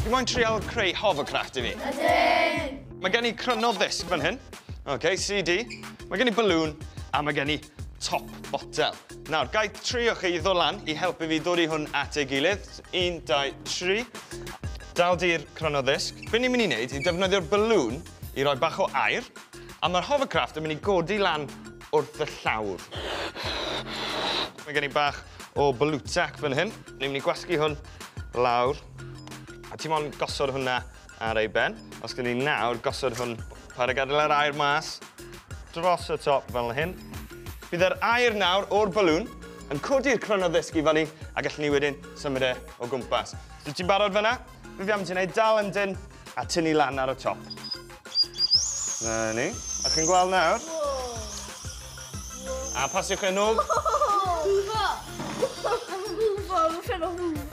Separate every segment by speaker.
Speaker 1: Fi moyn trial creu hovercraft i fi.
Speaker 2: Ydyn!
Speaker 1: Mae gen i cryno ddisg fan hyn. OK, CD. Mae gen i balloon a mae gen i top botel. Nawr, gai trio chi i ddod lan i helpu fi ddod i hwn at ei gilydd. 1, 2, 3. Dal di'r cryno ddisg. Be ni'n mynd i wneud yw defnyddio'r balloon i roi bach o aer, a mae'r hovercraft yn mynd i godi lan wrth y llawr. Mae gen i bach o balloon fan hyn. Ni'n mynd i gwasgu hwn lawr. A ti'n moyn gosod hwnna ar ei ben. Os gen i nawr gosod hwn, paid â gadael yr aer mas dros y top fel hyn. Bydd yr aer nawr o'r balloon yn codi'r cryno ddisg i fyny a gallwn ni wedyn symud e o gwmpas. So ti'n barod fyna? Fi am ti'n neud dal yn dyn a tynnu lan ar y top. Na ni. A chi'n gweld nawr? A pasiwch e nôl.
Speaker 2: Hwfo! Hwfo, mae'n ffrind o hwf.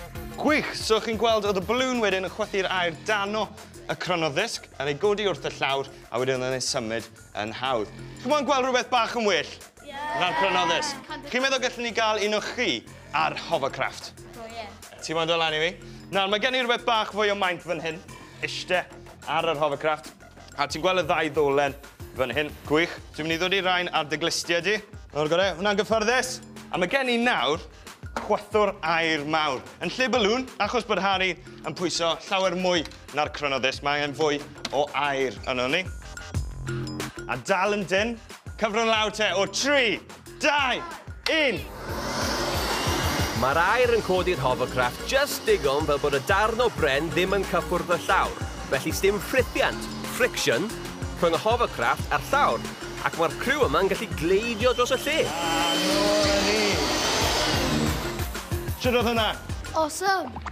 Speaker 1: Gwych! So chi'n gweld oedd y balloon wedyn yn chwythu'r aer dano y cryno ddisg yn ei godi wrth y llawr a wedyn yn ei symud yn hawdd. Chi'n moyn gweld rhywbeth bach yn well na'r cryno ddisg? Chi'n meddwl gallwn ni gael un o chi ar hovercraft?
Speaker 2: O, ie.
Speaker 1: Ti'n moyn dod lan i fi? Nawr, mae gen i rhywbeth bach fwy o maint fan hyn. Iste ar yr hovercraft. A ti'n gweld y ddau ddolen fan hyn. Gwych. Dwi'n mynd i ddod i rain ar dy glustiau di. Nawr gore, hwnna'n gyffyrddus. A mae gen i nawr chwythwr aer mawr. Yn lle balloon, achos bod Harry yn pwyso llawer mwy na'r cryno ddisg, mae angen fwy o aer yno ni. A dal yn dyn, cyfrwn lawr te o 3, 2, 1.
Speaker 3: Mae'r aer yn codi'r hovercraft just digon fel bod y darn o bren ddim yn cyffwrdd y llawr. Felly sdim ffrithiant, friction, rhwng y hovercraft a'r llawr. Ac mae'r criw yma'n gallu gleidio dros y lle.
Speaker 1: A nôl â ni. Shwt oedd hwnna?
Speaker 2: Awesome!